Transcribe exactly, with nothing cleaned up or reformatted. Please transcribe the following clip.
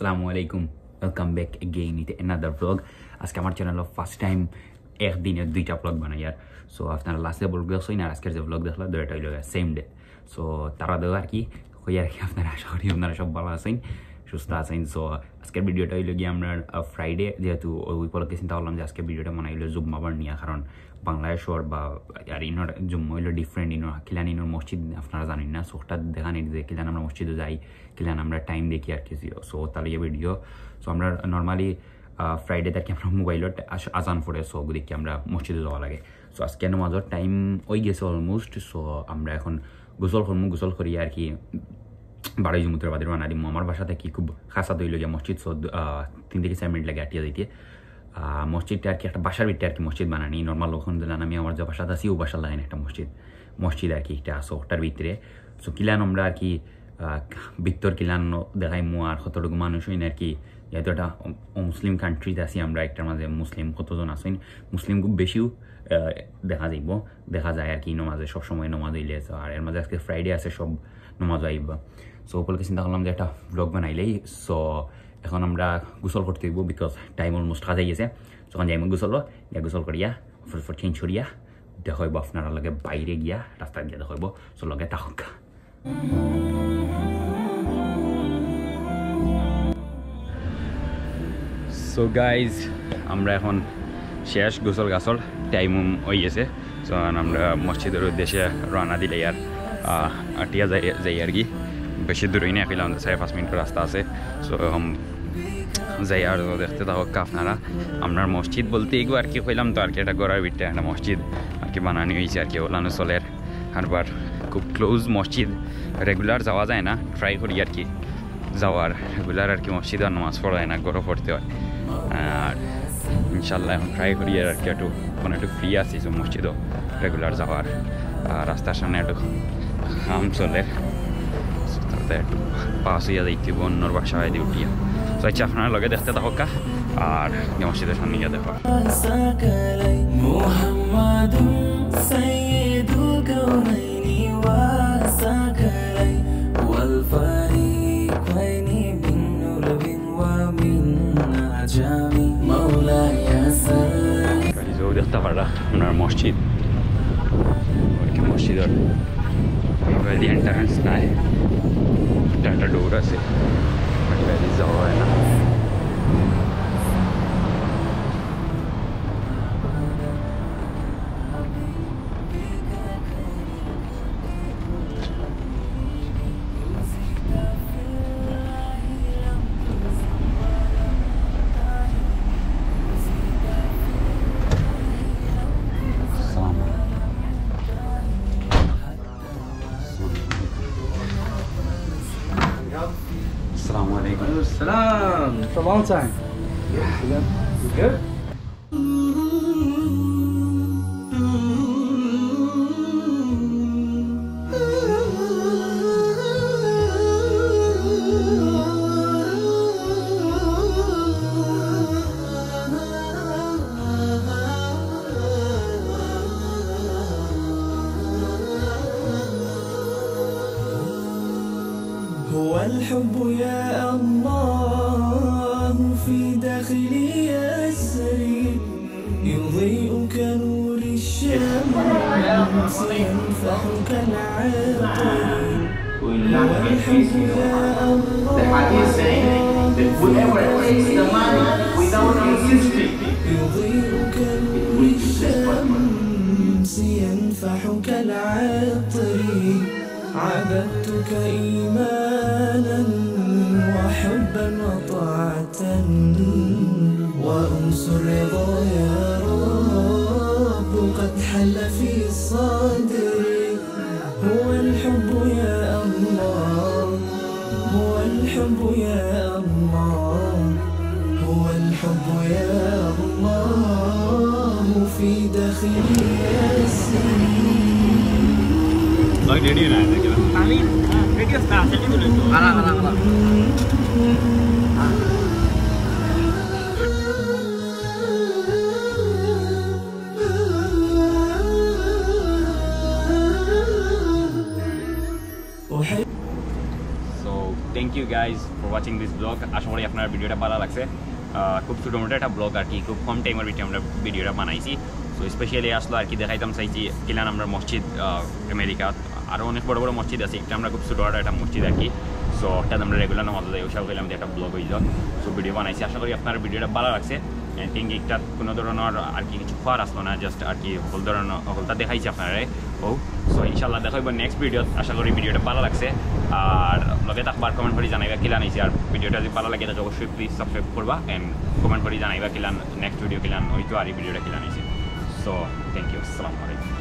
আসসালামু আলাইকুম, welcome back again with another vlog. আজকে আমার চ্যানেলো ফার্স্ট টাইম একদিনে দুইটা ব্লগ বানাইয়ার। সো আপনারা লাস্টে ব্লগ দেখছইন আর আজকের যে ব্লগ দেখলা দুইটা অইলো সেম ডে। সো তারা দেও আর কি, কই আর কি, আপনারা আশা করি আপনারা সব ভালো আছইন, সুস্থ আছইন। সো আজকের ভিডিওটা অইলো গিয়া আমরার ফ্রাইডে, যেহেতু ওই উপলক্ষে চিন্তা করলাম যে আজকে ভিডিওটা বানাইলে জুম্মাবার নিয়া, কারণ বাংলাদেশর বা আর ইনোর জুম্মা অইলো ডিফারেন্ট, ইনোর কিলান ইনোর মসজিদ আপনারা জানইন না, সো ওটা দেখানির যে কিলান আমরা মসজিদো যাই, কিলান আমরা টাইম দেখি আর কি। সো তাহলে এই ভিডিও, সো আমরা নর্মালি ফ্রাইডে তার কি আমরা মোবাইলো আজান পড়ে, সো দেখি আমরা মসজিদো যাওয়া লাগে। সো আজকে নামাজর টাইম অই গেছে অলমোস্ট। সো আমরা এখন গোসল করমু, গোসল করি আর কি বারোই জুমুতর বাদে রওনা দিমু। আমার বাসা থাকি খুব কাছাত অইলো গিয়া মসজিদ, সো তিন থাকি চাইর মিনিট লাগে আটিয়া যাইতে। আহ, মসজিদটা আর কি একটা বাসার ভিতরে আর কি মসজিদ বানানি। নর্মাল অখন যেলান আমি আমার যে বাসাত আছি, ও বাসার লাগাইন একটা মসজিদ, মসজিদ আর কি একটা আছে ওটার ভিতরে। সো কিলান আমরা আর কি, আহ, ভিতর কিলান দেখাইমু আর কতটুকু মানুষ অইন আর কি। যেহেতু একটা অ-, অমুসলিম কান্ট্রিতে আছি আমরা, একটার মাঝে মুসলিম কতজন আছইন, মুসলিম খুব বেশিও, আহ, দেখা যাইব, দেখা যায় আর কি নমাজে, সবসময় নমাজ অইলে। তো আর এর মাঝে আজকে ফ্রাইডে আছে, সব নমাজ আইব। সো উপলক্ষে চিন্তা করলাম যে একটা ব্লগ বানাইলেই। সো এখন আমরা গোসল করতে অইব, বিকজ টাইম অলমোস্ট কাছে গেছে। তখন যাইমু গোসল, গিয়া গোসল করিয়া ফটফট চেঞ্জ করিয়া দেখা অইব আপনারা লগে বাইরে গিয়া, রাস্তাত গিয়া দেখা অইব। সো লগে থাকউক্কা। সো গাইজ, আমরা এখন শেষ গোসল গাসল, টাইম অই গেছে। সো আমরা মসজিদর উদ্দেশ্যে রওনা দিলে আর আহ, আটিয়া যাই যাই আর কি। বেশি দূরই না, কইলাম তো চাইর পাঁচ মিনিটর রাস্তা আছে। সো এখন যাই আর দেখতে থাকউক্কা আপনারা। আমরার মসজিদ বলতে এগু আর কি কইলাম তো আর কি, একটা ঘরর ভিতরে একটা মসজিদ আর কি বানানি অইছে আর কি, ওলানো চলের। আর বার খুব ক্লোজ মসজিদ, রেগুলার যাওয়া যায় না, ট্রাই করি আর কি যাওয়ার, রেগুলার আর কি মসজিদ আর নামাজ পড়া যায় না, ঘরো পড়তে অয়। আর ইনশাল্লাহ এখন ট্রাই করি আর কি, একটু মানে একটু ফ্রি আছি, তো মসজিদও রেগুলার যাওয়ার। আর রাস্তার সামনে একটু কাম চলের, তাতে একটু পাস অইয়া যাইতে অইব অন্যর বাসায় দি উঠিয়া। তো আচ্ছা, আপনারা লগে দেখতে থাকউক্কা, আর গিয়া মসজিদর সামনে গিয়া দেখা। محمد سيد الكونين والثقلين والفريقين من نور ومن عجم مولاي صل। গাইজ, অউ দেখতা পাররা আমরার মসজিদ, আর কি মসজিদর এবাদি এন্ট্রান্স নাই, এটা একটা ডোর আছে, বাট এবাদি যাওয়া অয় না। السلام عليكم. السلام. It's a long time. Good? هو الحب يا الله في داخلي يسري، يضيء كنور الشمس، ينفح كالعطر. هو الحب يا الله. The hadith saying that whoever takes the money without insisting, يضيء كنور الشمس، ينفح كالعطر. عبدتك إيمانا وحبا وطاعة، وأنس الرضا يا رب قد حل في صدري. هو الحب يا الله، هو الحب يا الله، هو الحب يا الله في داخلي يسري. আমি রেডিও স্টার সেটি বলে। So thank you guys. For watching this vlog, আশা করি আপনার ভিডিওটা ভালা লাগছে। আহ, খুব ছোটো মোটো একটা ব্লগ আর কি, খুব কম টাইমের ভিতরে আমরা ভিডিওটা বানাইছি। সো স্পেশালি আসলে আর কি দেখাইতাম চাইছি কিলান আমরা মসজিদ, আহ, আমেরিকা আরও অনেক বড় বড় মসজিদ আছে, একটা আমরা খুব ছোটো একটা মসজিদ আর কি। সো একটা আমরা রেগুলার নামাজ যাই, ওসব কইলাম যে একটা ব্লগ হয়ে যাক। সো ভিডিও বানাইছি, আশা করি আপনার ভিডিওটা ভালা লাগছে। আই থিঙ্ক একটা কোনো ধরনের আর কি কিছু খোয়ার আসলো না, জাস্ট আর কি হকল ধরনের হকলটা দেখাইছি আপনারা। ও সো ইনশাল্লাহ দেখা হইব নেক্সট ভিডিও। আশা করি ভিডিওটা ভালা লাগছে। আর লগে থাকবার কমেন্ট করি জানাইবা কিলান হইছে। আর ভিডিওটা যদি ভালা লাগে থাকে অবশ্যই প্লিজ সাবস্ক্রাইব করবা and কমেন্ট করি জানাইবা কিলান নেক্সট ভিডিও কিলান হইতো আর এই ভিডিওটা কিলান হইছে। সো থ্যাংক ইউ, আসসালামু আলাইকুম।